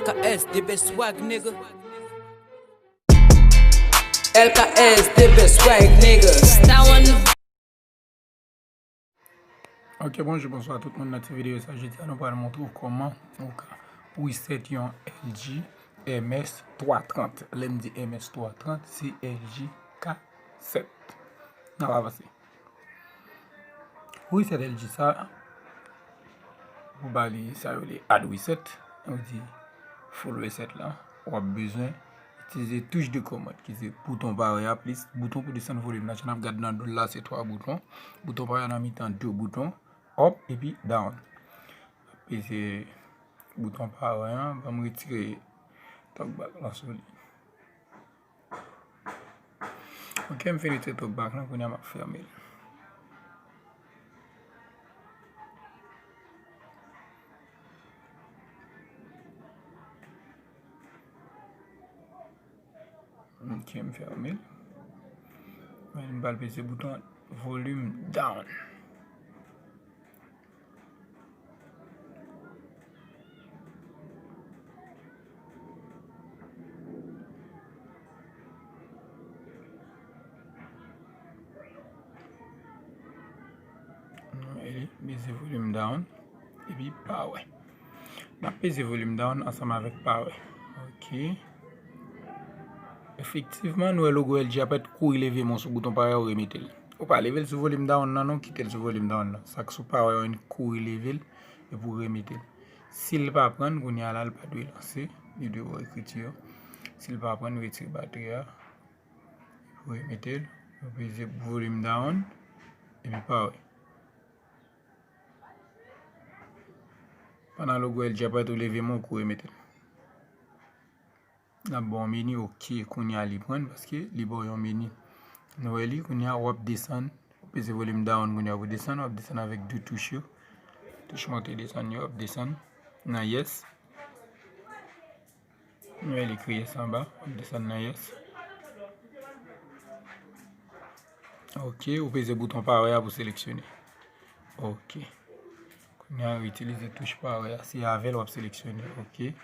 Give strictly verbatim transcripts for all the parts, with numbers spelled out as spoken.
K S, the best swag, nigga. L K S, the best swag, nigga. Ok, bonjou, bonswa tout moun. Nan ti videyo sa, jodi a, nou pral montre w kòman ou ka reset yon L G M S twa trant. Lè m di M S twa trant, se L G K sèt. N ap avanse. Pou reset L G sa, pou ba li sa yo rele add reset, ou di full reset la, w ap bezwen itilize touch de kòmand, ki se bouton pawè a plis bouton pou desann volim nan. Jan n ap gad nan do l la, se twa bouton. Bouton pawè a nan mitan de bouton, up epi down. Peze bouton pawè a, ban m retire talkback lan sou li. Ok, m fin retire talkback lan, kounye a m ap fèmen l. Ok, m fèmen l. Mwen, m pral peze bouton volume down. Nou peze volume down epi pawè. N ap peze volume down ansanm avèk pawè. Ok. Efektivman, nou wè logo L G a parèt, kouri leve men w sou bouton pawè a, ou remete l. Ou pa leve l sou volume down nan non, kite l sou volume down nan. Sa k sou pawè a, ou kouri leve l epi ou remete l. Si l pa pran, kounye a la, l pa dwe lanse. Li dwe wè ekriti yo. Si l pa pran, retire batri a. Ou remete l. Ou peze volume down epi pawè. Pandan logo L G a parèt, ou leve men w, ou kouri mete l. L ap ba w yon meni, ok, kounye a li pran, paske li ba w yon meni. Nou wè li, kounye a w ap desann, w ap peze volume down, kounye a w ap desann, w ap desann avèk de touch yo. Touch monte desann yo, w ap desann nan yes. Nou wè li ekri yes anba, w ap desann nan yes. Ok, ou peze bouton pawè a pou seleksyone. Ok. Kounye a, ou itilize touch pawè a. Se avè l w ap seleksyone. Ok.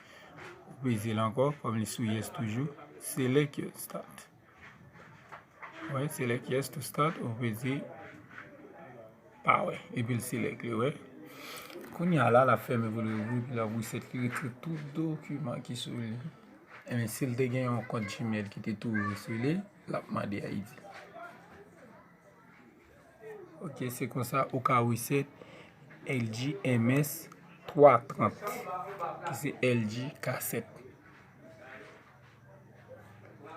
Ou peze l ankò, kòm li sou yes toujou. Select your start. Wè, select yes to start. Ou peze pawè. Epi l select li, wè. Kounye a la, l ap fèmen pou li ouvri, epi l ap reset li, retire tout dokiman ki sou li. Ebyen, si l te gen yon kont Gmail ki te tou ouvri sou li, l ap mande I D. Ok, se konsa ou ka reset L G M S twa trant, ki se L G K sèt.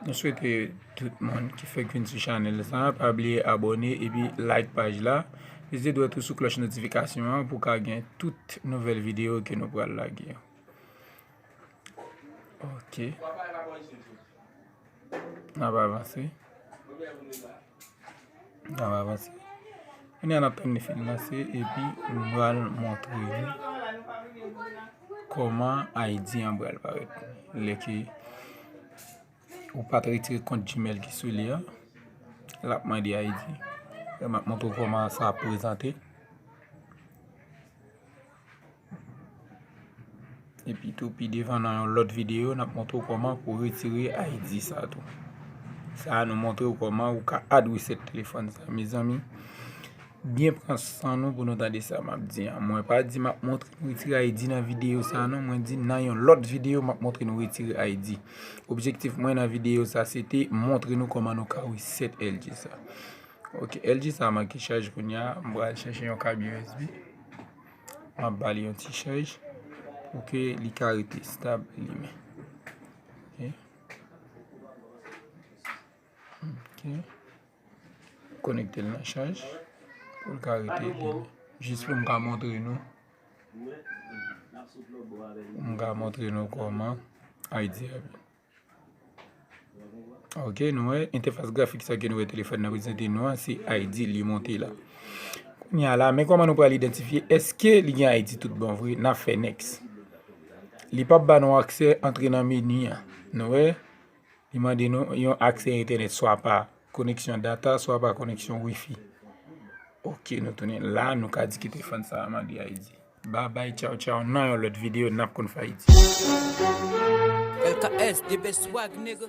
Nou swete tout moun ki fèk vin sou chanèl sa, pa bliye abòne epi like paj la. Peze dwèt ou sou klòch notifikasyon an pou w ka gen tout nouvèl videyo ke nou pral lage. Ok. N ap avanse. N ap avanse. Kounye a n ap tann li fin lanse epi m pral montre nou kòman I D an pral parèt. Lè ke ou pa t retire kont Gmail ki sou li a, l ap mande I D. M ap montre w kòman sa ap prezante. Epi tou, pi devan nan yon lòt videyo, n ap montre w kòman pou retire I D sa tou. Sa a, nou montre w kòman ou ka add reset telefòn sa. Mezanmi, byen pran san nou pou nou tande sa m ap di an. Mwen pa di m ap montre nou retire I D nan videyo sa a non, mwen di nan yon lòt videyo m ap montre nou retire I D. Objektif mwen nan videyo sa, se te montre nou kòman nou ka reset L G sa. Ok, L G sa manke chaj kounye a, m pral chèche yon kab U S B. M ap ba li yon ti chaj pou ke li ka rete stab limen. Ok. Ok. Konekte l nan chaj pou l ka rete limen. Jis pou m ka montre nou. Pou m ka montre nou kòman I D a vin. Ok, nou wè entèfas grafik sa ke nou wè telefòn nan prezante nou an, se I D li monte la. Kounye a la, men kòman nou pral idantifye èske li gen I D tout bon vre, n ap fè next. Li p ap ba nou aksè antre nan meni an. Nou wè, li mande nou yon aksè entènèt swa pa koneksyon data, swa pa koneksyon wifi. Ok, nou tounen la, nou ka di ke telefòn sa a mande I D. Babay, tchaw tchaw, nan yon lòt videyo n ap konn fè Ayiti. L K S, the best swag, nigga.